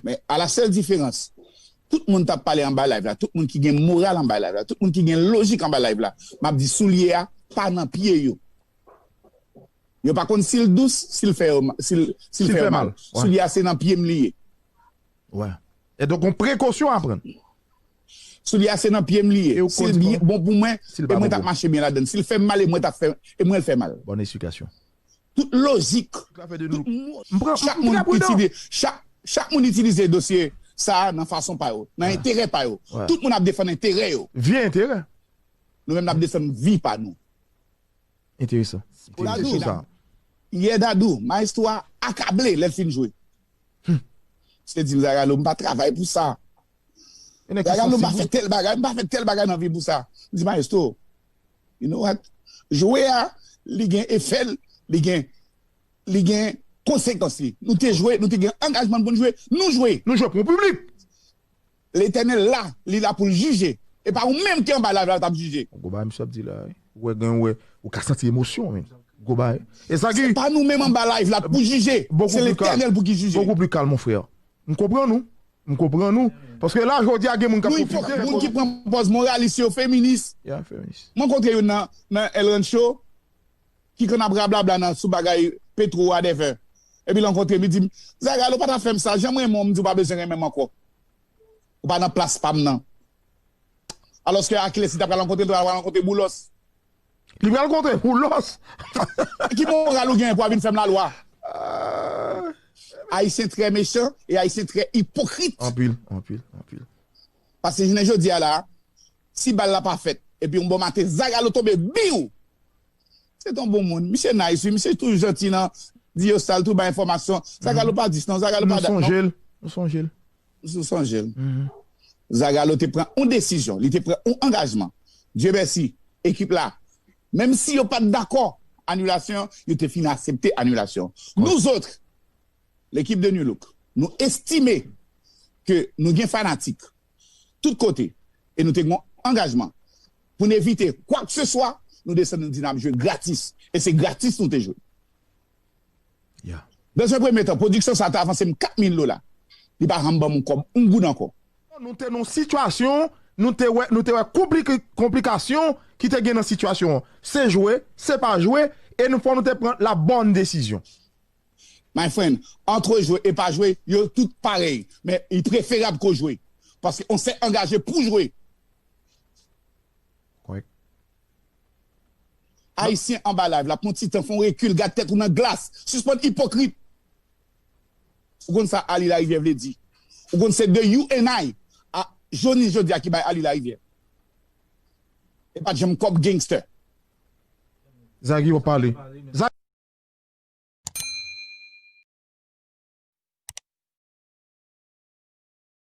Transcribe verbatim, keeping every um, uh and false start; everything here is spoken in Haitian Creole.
Men a la sèl diferans, tout moun t ap pale anba live la, tout moun ki gen moral anba live la, tout moun ki gen lojik anba live la, m ap di soulye a pa nan pye yo. Yo pa konn si l dous, si l fè yo ma- si l si l fè yo mal. Soulye a se nan pye m li ye. Wè. E donk yon prekosyon a pran. Soulye a se nan pye m li ye. Si l bon pou mwen, e mwen t ap mache byen ladan. Si l fè m mal, e mwen t ap fè e mwen l fè mal. Bòn esplikasyon. Tout lojik, Tout la fè de nou. Chak moun itilize chak chak moun itilize dosye sa a nan fason pa yo, nan enterè pa yo. Tout moun ap defann enterè yo. Vye enterè. Nou menm n ap defann vi pa nou. Enteresan. Dadou, yè Dadou, maestro a akable lè l fin jwe. Se di m Zagalo, m pa travay pou sa. Zagalo, m pa fè tèl bagay, m pa fè tèl bagay nan vi pou sa. M di maestro, you know what? Jwe a, li gen efè l, li gen li gen konsekans li. Nou te jwe, nou te gen angajman pou n jwe, nou jwe. Nou jwe pou yon piblik. Letènèl la, li la pou l jije. E pa ou menm ki anba live la t ap jije. Gwo bagay misye ap di la wi. Ou wè gen ou wè, ou ka santi emosyon men. Gwo bagay. E sa ki Se pa nou menm anba live la pou jije. Se Letènèl pou ki jije. Bokou pli kalm mon frè. M konprann ou. M konprann ou. Paske la jodi a gen moun k ap pwofite. Moun ki pran pòz moralis yo feminis. Mwen kontre youn nan nan El Rancho ki konn ap rablabla nan sou bagay petwo whatever. Epi l rankontre m, li di m, Zagalo pa ta fè m sa, jan m renmen w, m di w pa bezwen renmen m ankò. Ou pa nan plas pa m nan. Alòske Akiles li ta pral rankontre l, ta pral rankontre Boulos. Li pral rankontre Boulos? Ki moral ou genyen pou w ap vin fè m lalwa? Ayisyen trè mechan e Ayisyen trè ipokrit. Anpil, anpil, anpil. Paske jounen jodi a la, si bal la pa fèt, epi yon bon maten, Zagalo tonbe, biw! Se t on bon moun. Misye nice, wi. Misye toujou janti nan di yo sa, l toujou bay enfòmasyon. Zagalo pa dis non, Zagalo pa dat non. Nou sonje l. Nou sonje l. Nou sonje l. Zagalo te pran yon desizyon, li te pran yon angajman. Dye mèsi, ekip la, menm si yo pa t dakò anilasyon, yo te fin aksepte anilasyon. Nouzòt, Lekip de Nu Look, nou estime ke nou gen fanatik tout kote e nou te gen yon angajman pou n evite kwakseswa, nou desann nou di n ap jwe gratis. E se gratis nou te jwe. Dans un premier temps, pwodiksyon sa a te avanse m kat mil dola. Li pa janm ban m yon kòb, yon goud ankò. Nou te nan yon sitiyasyon, nou te wè, nou te wè konplike, konplikasyon ki te gen nan sitiyasyon an. Se jwe, se pa jwe, e nou fò nou te pran la bòn desizyon. My friend, antre jwe e pa jwe, yo tout parèy. Men li preferab ke w jwe. Paske on sè angaje pou jwe. Ayisyen anba live la, pran ti tan, fè on rekil, gad tèt ou nan glas. Sispann ipokrit. Ou konn sa Ali Larivière vle di. Ou konn se de you and I a jounen jodi a ki bay Ali Larivière. E pa t janm kòb gangster. Zagi w ap pale.